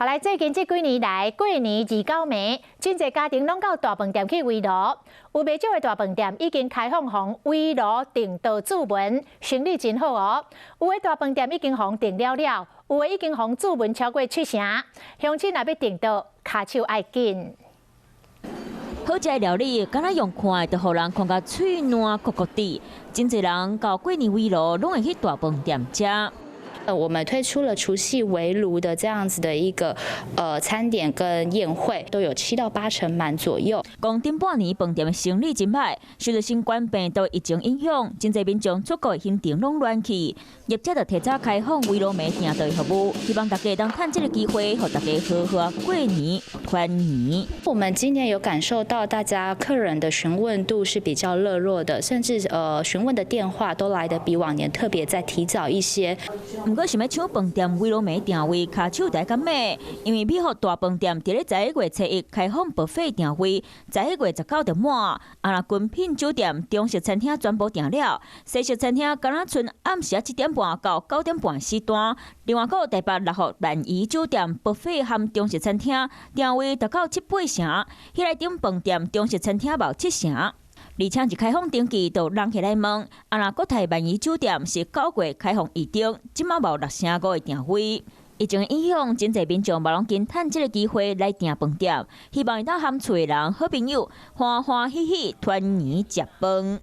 好來，最近這幾年來，過年29暝，真濟家庭攏到大飯店去圍爐。有袂少的大飯店已經開放予圍爐訂桌注文，生意真好哦。有的大飯店已經予訂了了，有的已經予注文超過七成。鄉親若欲訂桌，跤手愛緊。好食的料理，敢若用看的，就予人看甲喙瀾摳摳滴。真濟人到過年圍爐，攏會去大飯店食。我們推出了除夕圍爐的這樣子的一個餐點跟宴會，都有7到8成滿左右。講頂半年飯店的生意真歹，受著新冠病毒疫情影響，真濟民眾出國行程攏亂去，業者就提早開放圍爐暝訂桌服務，希望大家當趁這個機會，予大家好好過年團圓。我們今年有感受到大家客人的詢問度是比較熱絡的，甚至詢問的電話都來得比往年特別再提早一些。毋過想欲搶飯店圍爐暝訂位，跤手得較猛，因為美福大飯店佇咧11月初1開放 buffet 訂位，11月19就滿。啊，若君品酒店中式餐廳全部訂了，西式餐廳敢若賰暗時7點半到9點半時段。另外，閣有台北六福萬怡酒店 buffet 含中式餐廳訂位達到七八成，彼內頂飯店中式餐廳無七成。而且一開放登記，就人客來問。啊，若國泰萬怡酒店是9月開放預訂，這馬無6成五的訂位。疫情影響，真濟民眾嘛攏緊趁這個機會來訂飯店，希望會當和厝的人、好朋友歡歡喜喜團圓食飯。